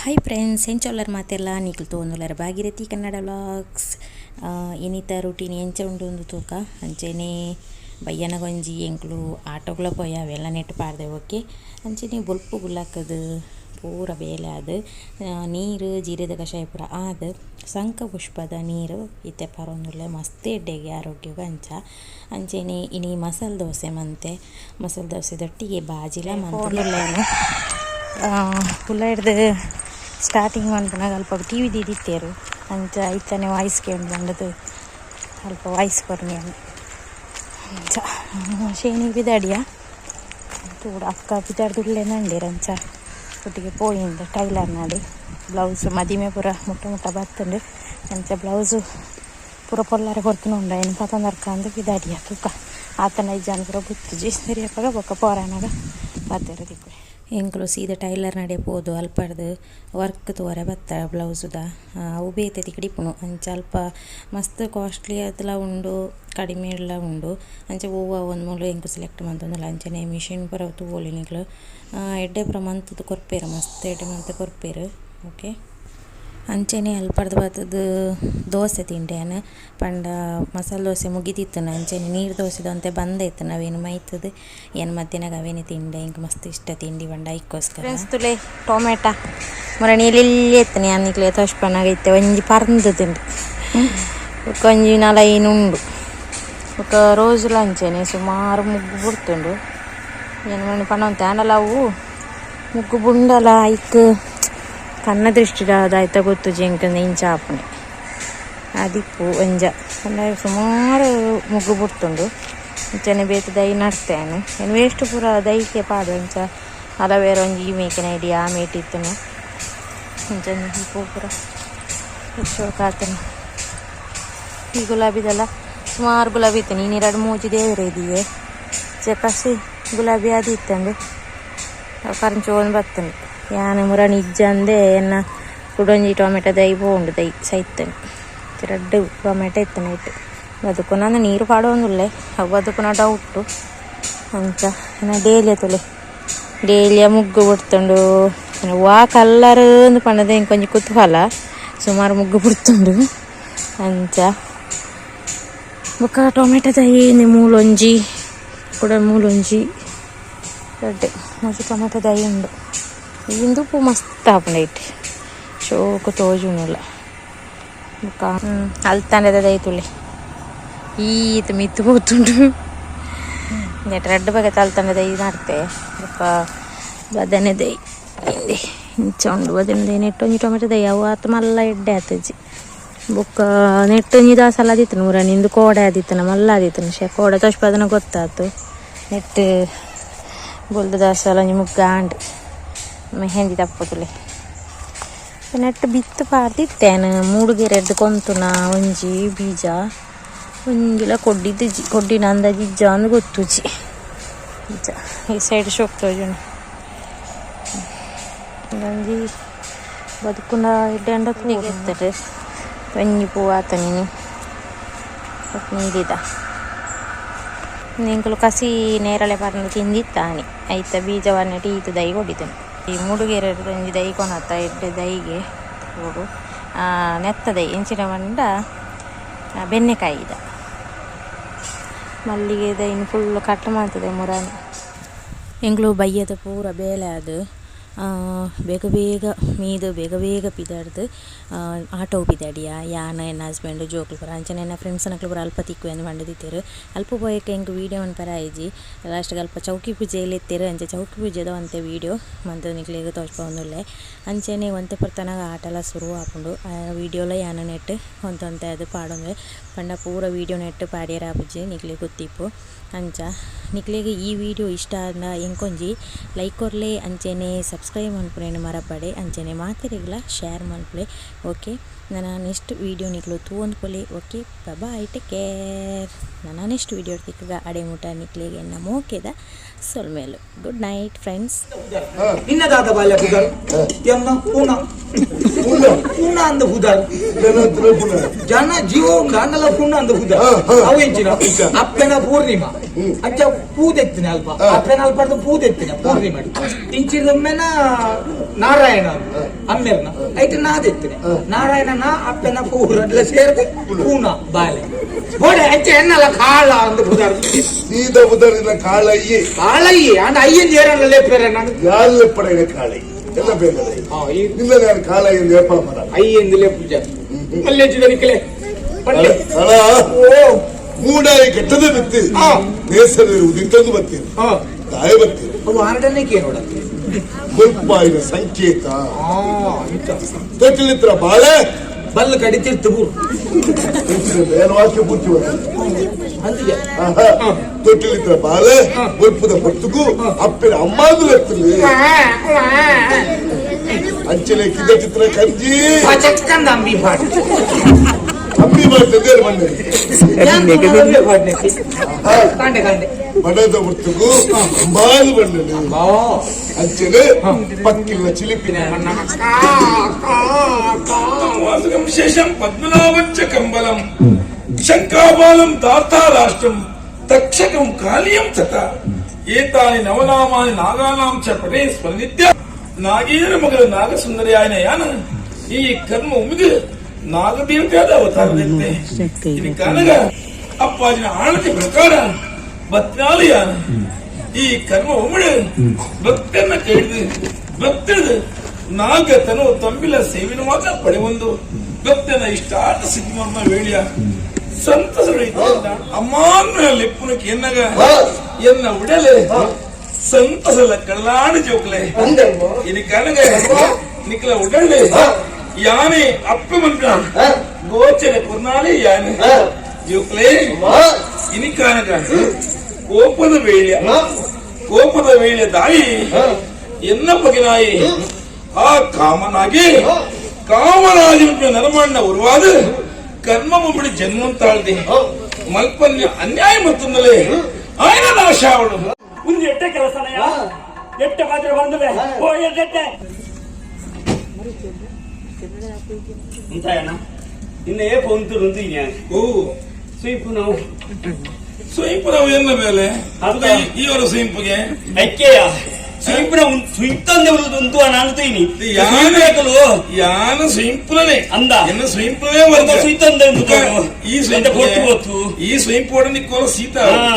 Hi friends, ಎಂಚೊಲ್ಲರ್ ಮಾತೆರ್ಲ? ನಿಕುಲು ತೂವೊಂದುಲ್ಲರ್ Bhagirathi Kannada vlogs. ಇನಿತ ರೂಟೀನ್ ಎಂಚ ಉಂಡು ಉಂದು ತೂಕ. ಅಂಚೆನೆ ಬಯ್ಯನಗೊಂಜಿ ಎಂಕ್ಲು ಆಟೋಗ್ಲ ಪೋಯ, ಅವೆಲ್ಲ ನೆಟ್ ಪಾಡ್ದೆ. ಓಕೆ, ಅಂಚೆನೆ ಬೊಲ್ಪು ಗುಲಾಕದ್ ಪೂರ ಬೇಲೆ ಆದ್, ನೀರು ಜೀರೆದ ಕಷಾಯ ಪೂರ ಆದ್, ಸಂಕ ಪುಷ್ಪದ ನೀರು ಇತ್ತೆ ಪರೊಂದುಲ್ಲೆ. ಮಸ್ತ್ ಎಡ್ಡೆಗೆ ಆರೋಗ್ಯಗ್. ಅಂಚ ಅಂಚೆನೆ ಇನಿ ಮಸಾಲೆ ದೋಸೆ ಮಂತೆ. ಮಸಾಲೆ ದೋಸೆ ದೊಟ್ಟಿಗೆ ಬಾಜಿಲ ಮಂತುಲ್ಲೇನು. ಉಲೈಡ್ದು ಸ್ಟಾರ್ಟಿಂಗ್ ಮನ್ಪುನಗ ಅಲ್ಪ ಟಿವಿ ದೀದಿತ್ತೇರು. ಅಂಚ ಐತನೆ ವಾಯ್ಸ್ ಕೇಂದ್ ಬಂಡದು ಅಲ್ಪ ವಾಯ್ಸ್ ಕೊರ್ನಿ. ಅಂಚ ಶೇಣಿ ಪಿದಾಡಿಯ ತೂಡು. ಅಕ್ಕ ಪಿದಾಡ್ದುಲ್ಲೆ ನಂಡೇರು. ಅಂಚ ಒಟ್ಟಿಗೆ ಪೋಯಿಂದು ಟೈಲರ್ ನಾಡಿ. ಬ್ಲೌಸ್ ಮದಿಮೆ ಪೂರ ಮುಟ್ಟ ಮುಟ್ಟ ಬತ್ತುಂಡು. ಅಂಚ ಬ್ಲೌಸು ಪೂರ ಪೊಲ್ಲಾರೆ ಕೊರ್ತುನು ಉಂಡು. ಐನ್ ಪತೊಂದರ್ಕಂದು ಪಿದಾಡಿಯ. ತೂಕ, ಆತನ ಇಜ್ಜಾನ್ ಪೂರ ಗೊತ್ತುಜಿ. ಸರಿಯಪ್ಪಗ ಬೊಕ್ಕ ಪೋರಾನಗ ಪಾತೆರ ತಿಕ್ಕುವೆ. ಎಂಕುಲು ಸೀದಾ ಟೈಲರ್ ನಡೆ ಪೋದು ಅಲ್ಪಡ್ದು ವರ್ಕ್ ತೂವರೆ ಬತ್ತ ಬ್ಲೌಸುದ. ಅವು ಬೇತೆ ತಿಕ್ಕಡಿಪ್ಪುನು. ಅಂಚ ಅಲ್ಪ ಮಸ್ತ್ ಕಾಸ್ಟ್ಲಿ ಆತ್ಲ ಉಂಡು, ಕಡಿಮೆ ಉಂಡು. ಅಂಚ ಒವ್ವ ಒಂದು ಮೂಲು ಎಂಕು ಸೆಲೆಕ್ಟ್ ಮಂತೊಂದುಲ್ಲ. ಅಂಚನೆ ಮಿಷಿನ್ ಪೂರ ತೂವೊಲಿ ನಿಕ್ಲು. ಎಡ್ಡೆ ಪೂರ ಮಂತುದು ಕೊರ್ಪೆರ್, ಮಸ್ತ್ ಎಡ್ಡೆ ಮಂತ್ ಕೊರ್ಪೆರ್. ಓಕೆ, ಅಂಚೆನೆ ಅಲ್ಪಡ್ದು ಬತ್ತುದು ದೋಸೆ ತಿಂಡೆ. ಪಂಡ ಮಸಾಲೆ ದೋಸೆ ಮುಗಿದಿತ್ತುನ. ಅಂಚೆನೆ ನೀರು ದೋಸೆದಂತೆ ಬಂದ ಇತ್ತು. ಅವೇನು ಮೈತದು ಏನು ಮಧ್ಯಾಹ್ನಗ ಅವೇನೆ ತಿಂಡೆ. ಇಂಕ್ ಮಸ್ತ್ ಇಷ್ಟ ತಿಂಡಿ ಪಂಡ, ಐಕ್ಕೋಸ್ಕರ. ಫ್ರೆಂಡ್ಸ್, ತುಲೆ ಟೊಮೆಟ ಮುರಣಿ ಎಲ್ಲಿ ಎತ್ತನೆ ಅನ್ನಿಕ್ಲೆ ತೋಷ್ಪನಾಗ ಇತ್ತೆ. ಒಂಜಿ ಪರ್ಂದು ತಿಂಡು, ಬೊಕ್ಕ ಒಂಜಿ ನಾಲೈನು ಉಂಡು. ಬೊಕ್ಕ ರೋಜುಲ ಅಂಚೆನೆ ಸುಮಾರು ಮುಗ್ಗು ಬುಡ್ತುಂಡು. ಏನು ಮಣಿ ಪಣವಂತೆ ಆಂಡಲ ಅವು ಮುಗ್ಗು ಬುಂಡಲ ಐಕ್ ಕಣ್ಣ ದೃಷ್ಟಿಡ ಅದಾಯ್ತ ಗೊತ್ತುಜಿ ಎಂಕ್. ಇಂಚ ಆಪುಣೆ ಅದಿಪ್ಪು. ಒಂಜ ಪಂಡ ಸುಮಾರು ಮುಗ್ಗು ಬುಡ್ತುಂಡು. ಅಂಚನೆ ಬೇತೆ ದೈ ನಡ್ತೇನೆ ಏನು ವೇಸ್ಟ್ ಪೂರ ದೈಕೆ ಪಾಡು. ಅಂಚ ಅಲವೇರ ಒಂಜಿ ಈ ಮೇಕಿನ ಇಡೀ ಆ ಮೇಟ್ ಇತ್ತುನು. ಅಂಚನೆ ಈ ಪೂ ಪೂರ ಶೋಕಾತನ. ಈ ಗುಲಾಬಿದೆಲ್ಲ ಸುಮಾರು ಗುಲಾಬಿ ಇತ್ತು. ನೀನು ಎರಡು ಮೂಜಿ ದೇವರೇ ಇದೆಯೇ ಕಸಿ ಗುಲಾಬಿ ಅದು ಇತ್ತಂಡು ಕರಂಚೋನ್ ಬತ್ತಂಡು. ಯಾನ್ ಮುರಣಿ ಇಜ್ಜಂದೆ ಎನ್ನ ಕುಡೊಂಜಿ ಟೊಮೆಟೊ ದೈ ಪೋಂಡು, ದೈ ಸೈತನು. ರಡ್ಡ್ ಟೊಮೆಟೊ ಇತ್ತು ನೈಟ್. ಬದುಕುನ ನೀರು ಪಾಡೊಂದುಲ್ಲೆ, ಅವು ಬದುಕುನ ಡೌಟು. ಅಂಚ ಡೇಲಿಯ ತುಲೆ, ಡೇಲಿಯ ಮುಗ್ಗು ಬಿಡ್ತುಂಡು. ವಾ ಕಲ್ಲರ್ ಅಂದ್ ಪಂಡದ ಇಂಕೊಂಜಿ ಕುತೂಹಲ. ಸುಮಾರು ಮುಗ್ಗು ಬಿಡ್ತುಂಡು. ಅಂಚ ಬೊಕ್ಕ ಟೊಮೆಟೊ ದೈ ಮೂಲೊಂಜಿ ಕುಡ ಮೂಲೊಂಜಿ ರಡ್ಡ್ ಮೂಜಿ ಟೊಮೆಟೊ ದೈ ಉಂಡು. ಇಂದು ಪೂ ಮಸ್ತ್ ಆಪುಂಡು ಐಟ್, ಶೋಕು ತೋಜುನಿಲ್ಲ. ಬೊಕ್ಕ ಅಲ್ತಾಂಡದ ದೈ ತುಲೆ, ಈತ್ ಮಿತ್ತು ಪೋತುಂಡು. ನೆಟ್ ರಡ್ಡ್ ಬಗೆ ಅಲ್ತಂಡ ದೈ ನಡ್ತೆ. ಬೊಕ್ಕ ಬದನೆ ದೈ ಇಂದೆ ಇಂಚ ಉಂಡು. ಬದನೆ ದೈ ನೆಟ್ ಒಂಜಿ ಟೊಮೆಟೊ ದೈ. ಅವು ಆತ್ ಮಲ್ಲ ಎಡ್ಡೆ ಆತುಜಿ. ಬೊಕ್ಕ ನೆಟ್ ಒಂಜಿ ದಾಸಲ ಆದಿತ್ತು ನೂರ ಇಂದು ಕೋಡೆ ಆದಿತ್ತನ, ಮಲ್ಲ ಆದಿತ್ತನ. ಶೇ ಕೋಡೆ ತೋಷ್ಪದನ ಗೊತ್ತಾತು. ನೆಟ್ ಬೊಲ್ದು ದಾಸಲ ಒಂಜಿ ಮುಗ್ಗ ಆಂಡ್. ಮೆಹಂದಿ ತಪ್ಪುದುಲೆ. ನೆಟ್ ಬಿತ್ತು ಪಾಡ್ದಿತ್ತೇನ ಮೂಡುಗೆರೆಡ್ದು ಕೊಂತುನ ಒಂಜಿ ಬೀಜ. ಒಂಜಿಲ ಕೊಡ್ಡಿದ್ದುಜಿ, ಕೊಡ್ಡಿನ ಅಂದಾಜಿ ಇಜ್ಜ ಅಂದ್ ಗೊತ್ತುಜಿ. ಇಜ್ಜ. ಈ ಸೈಡ್ ಶೋಕ್ ತೋಜುಂಡು. ಒಂಜಿ ಬದುಕುನ ಎಡ್ಡೆ ಅಂಡ ಎತ್ತರೆ. ಒಂಜಿ ಪೂ ಆತ ನೀನು ನೀಲಿದ. ನಿಂಕುಲು ಕಸಿ ನೇರಳೆ ಪರ್ಂದ್ ತಿಂದಿತ್ತಾನಿ. ಐತ ಬೀಜವನ್ನ ಈತು ದೈ ಕೊಡಿದನು. ಈ ಮೂಡುಗೆರೆ ಒಂಜಿ ದೈ ಕೊನತ್ತ, ಎಡ್ಡೆ ದೈಗೆ ತೋಡು. ನೆತ್ತ ದೈ ಎಂಚಿನ ಪಂಡ ಬೆನ್ನೆಕಾಯಿದ. ಮಲ್ಲಿಗೆ ದೈನ್ ಫುಲ್ ಕಟ್ ಮಾಡ್ತದೆ ಮುರಾನಿ. ಎಂಕ್ಲು ಬಯ್ಯದ ಪೂರ ಬೇಲೆ ಆದ್, ಬೇಗ ಬೇಗ ಮೀದು, ಬೇಗ ಬೇಗ ಪಿದಾಡ್ದು ಆಟೋ ಪಿದಾಡಿಯ. ಯಾನ್, ಎನ್ನ ಹಸ್ಬೆಂಡ್, ಜೋಕುಲು ಪೂರ. ಅಂಚನೆ ಎನ್ನ ಫ್ರೆಂಡ್ಸ್ ನಕುಲು ಪೂರ ಅಲ್ಪ ತಿಕ್ಕುವೆ ಅಂದ್ ಪಂಡುದಿತ್ತೆರ್. ಅಲ್ಪ ಪೋಯೆಕ್ ಎಂಕ್ ವೀಡಿಯೋ ಮನ್ಪೆರೆ ಆಯಿಜಿ. ಲಾಸ್ಟ್ ಅಲ್ಪ ಚೌಕಿ ಪೂಜೆಲ್ ಇತ್ತೆರ್. ಅಂಚ ಚೌಕಿ ಪೂಜೆದ ಒಂತೆ ವೀಡಿಯೋ ಮಂತ್ ನಿಕ್ಲೆಗ್ ತೋಜ್ಪಾವೊಂದುಲ್ಲೆ. ಅಂಚನೆ ಒಂತೆ ಪೊರ್ತುನಗ ಆಟಲ ಸುರು ಆಪುಂಡು. ವೀಡಿಯೋಲ ಯಾನ್ ನೆಟ್ ಒಂತೆ ಒಂತೆ ಆದ್ ಪಾಡೊಂದೆ. ಪಂಡ ಪೂರ ವೀಡಿಯೋ ನೆಟ್ ಪಾಡ್ಯೆರೆ ಆಪುಜಿ, ನಿಕ್ಲೆಗ್ ಗೊತ್ತಿಪ್ಪು. ಅಂಚ ನಿಕ್ಲೆಗ್ ಈ ವೀಡಿಯೋ ಇಷ್ಟ ಆಂಡ ಎಂಕೊಂಜಿ ಲೈಕ್ ಕೊರ್ಲೆ. ಅಂಚನೆ ಸಬ್ಸ್ಕ್ರೈಬ್ ಮನ್ಪುನೆನ್ ಮರಪಡೆ. ಅಂಚನೆ ಮಾತೆರೆಗ್ಲ ಶೇರ್ ಮನ್ಪುಲೆ. ಓಕೆ, ನನ ನೆಕ್ಸ್ಟ್ ವೀಡಿಯೋ ನಿಕ್ಲು ತೂವೊಂದು ಪೋಲೆ. Okay, bye, take care. ನನ ನೆಕ್ಸ್ಟ್ ವೀಡಿಯೋ ತಿಕ್ಕುಗ. ಅಡೆ ಮುಟ ನಿಕ್ಲೆಗ್ ಎನ್ನ ಮೋಕೆದ ಸೊಲ್ಮೆಲು. Good night friends. ನಿನ್ನ ದಾದ ಬಾಲ್ಯ ಪುದರ್? ಎನ್ನ ಪೂನ ಪೂನ ಅಂದ ಪುದರ್. ಜನ ಜೀವ ಉಂಡು ಅನ್ನಲ ಪೂನ ಅಂದ ಪುದರ್. ಅವು ಎಂಚಿನ ಅಪ್ಪೆನ ಪೂರ್ಣಿಮಾ. ಅಂಚ ಪೂದೆತ್ತಿನ ಅಲ್ಪ ಅಪ್ಪೆನ ಅಲ್ಪಡ್ದು ಪೂದೆತ್ತಿನ ಪೂರ್ಣಿಮಾ. ಇಂಚಿದೊಮ್ಮೆನ ನಾರಾಯಣ. ಅಮ್ಮೆರ್ನ ಐಟ್ ನಾದೆತ್ತನೆ ನಾರಾಯಣ ನಾ ಅಪ್ಪೆನ ಪೂರಡ್ಲ ಸೇರ್ದು ಪೂನ ಬಾಲೆ ಬೋಡೆ ಅಂಚೆ ಎನ್ನಲ ಕಾಳ ಅಂದು ಪುದರ್. ಸೀದಾ ಬುದರಿನ ಕಾಳಯ್ಯಿ. ಕಾಳಯ್ಯಿ ಅಂಡ ಅಯ್ಯನ್ ಜೇರಲ್ಲ ಲೇಪೇರೆ ನಾನು. ಯಾಲ್ಲೆಪ್ಪಡೆಯ ಕಾಳೈ ಎಲ್ಲ ಬೇಗಲೈ. ಈ ನಿನ್ನ ನಾನು ಕಾಳಯ್ಯ ಎಂದು ಏಪಳ ಮರ. ಅಯ್ಯಂದು ಲೇಪುಜ ಮಲ್ಲೇಜಿದ ನಿಕ್ಕಲೆ ಪಂಡೆ. ಕಳ. ಓ. ಮೂಡಾಯಿ ಕೆಟ್ಟದ ಬಿತ್ತಿ. ನೇಸರು ಉದಿತ್ತೊಂದು ಬತ್ತೀರಿ. ದಾಯ ಬತ್ತೀರಿ. ಅವು ಆರಡನೇ ನೋಡ. ಮುಲ್ಪಾಯಿನ ಸಂಕೇತ. ಇಂತ. ತೊಟ್ಟಿಲಿತ್ರ ಬಾಳೆ. ಬಲ್ಲು ಕಡಿತಿರ್ತು ಬೂರು. ಏನು ವಾಕ್ಯ ಪೂರ್ತಿ ಬಂದಿದೆ. ಅಂದಿಗೆ. ತೊಟ್ಟಿಲಿತ್ರ ಬಾಳೆ ಮುಲ್ಪದ ಹೊತ್ತುಗೂ ಅಪ್ಪಿನ ಅಮ್ಮಾಂದು ಎತ್ತಲಿ ಅಂಚನೆ ಕಿದ್ದ ಚಿತ್ರ ಕಂಜಿ. ಪಚಕ್ಕಂದ ಅಂಬಿ ಪಾಟ್. ಅಂಬಿ ಮಾಡ್ತದೆ ಮಣ್ಣೆ. ಕಾಂಡೆ ಕಾಂಡೆ. ಬಡದ ಹೊತ್ತುಗೂ ಅಂಬಾದು ಬಣ್ಣನೆ ಅಂಚನೆ ಪಕ್ಕಿಲ್ಲ ಚಿಲಿಪಿನ. ವಾಸುಕಂ ಶೇಷಂ ಪದ್ಮನಾಭಂಚ ಕಂಬಲಂ ಶಂಕಾಬಾಲಂ ದಾರ್ತಾರಾಷ್ಟ್ರಂ ತಕ್ಷಕಂ ಕಾಲಿಯಂ ತಥ ಏತಾನಿ ನವನಾಮಾನಿ ನಾಗಾನಾಂ ಚ ಪಟೇ ಸ್ಮರನಿತ್ಯ ನಾಗೇಂದ್ರ ಮಗಳ ನಾಗಸುಂದರಿಯಾಯನ ಯಾನ ಈ ಕರ್ಮ ಉಮಿದು ನಾಗದೇವತೆಯಾದ ಅವತಾರದಂತೆ ಇದು ಕಾನಗ ಅಪ್ಪಾಜಿನ ಆಣತಿ ಪ್ರಕಾರ ಬತ್ನಾಲು ಯಾನ ಈ ಕರ್ಮ ಉಮಿಡು ಭಕ್ತನ್ನ ಕೇಳಿದು ಭಕ್ತರದು ನಾಗ ತನು ತಂಬಿಲ ಸೇವಿನ ಮಾತ್ರ ಪಡೆವೊಂದು ಭಕ್ತನ ಇಷ್ಟಾರ್ಥ ಸಿದ್ಧಿ ಮರ್ಮ ವೇಳಿಯ ಸಂತಸ ಅಮ್ಮಾನ ಲೆಪ್ಪುನ ಎನ್ನಗ ಎನ್ನ ಉಡಲೆ ಸಂತಸಲ ಕಡಲಾಡು ಜೋಕ್ಲೆ ಇದು ಕನಗ ನಿಕ್ಲ ಉಡಲೆ ಯಾನೆ ಅಪ್ಪೆ ಮಂತ್ರ ಗೋಚರ ಕುರ್ನಾಲೆ ಯಾನೆ ಜೋಕ್ಲೆ ಇನಿ ಕಾನಗ ಕೋಪದ ವೇಳ್ಯ ಕೋಪದ ವೇಳೆ ದಾಯಿ ಎನ್ನ ಬಗೆನಾಯಿ ಆ ಕಾಮನಾಗಿ ಕಾಮರಾಜ ನರಮಣ್ಣ ಉರುವಾದ ಕರ್ಮ ಮುಬಿಡಿ ಜನ್ಮಂತಾಳ್ದಿ ಮಲ್ಪನ್ಯ ಅನ್ಯಾಯ ಮತ್ತೊಂದಲೇ ಆಯ್ನ ನಾಶ ಅವಳು. ಒಂದು ಎಟ್ಟೆ ಕೆಲಸನಯ್ಯ ಎಟ್ಟೆ ಪಾತ್ರೆ ಬಂದವೆ ಓ ಎಟ್ಟೆ ఉంటాయన్నా ನಿನ್ನ ಏಪ ಉಂಟು ಓ. ಸುಯಿಪು ನಾವು. ಸುಯಿಂಪು ನಾವು ಎನ್ನ ಮೇಲೆ ಅರ್ಥ. ಈ ಅವರ ಸುಯಿಂಪುಗೆ ಐಕ್ಯಯ ಸುಯಿಪುನ ಸುಯಿತ್ತಂದೆ ಉಂಟು ನಾನು ತೀನಿ. ಯಾನ ಸುಯಿಂಪುಲನೆ. ಅಂದ. ಎನ್ನ ಸುಯಿಂಪುಲನೆ ವರ್ಗ. ಸುಯಿತ್ತಂದೆ ಉಂಟು. ಈ ಸುಯಿಂಪುಗೆ ಪೊಟ್ಟು ಪೊತ್ತು. ಈ ಸುಯಿಂಪು ಒಡನೆ ಕೋಲ ಸೀತಾ. ಹಾ.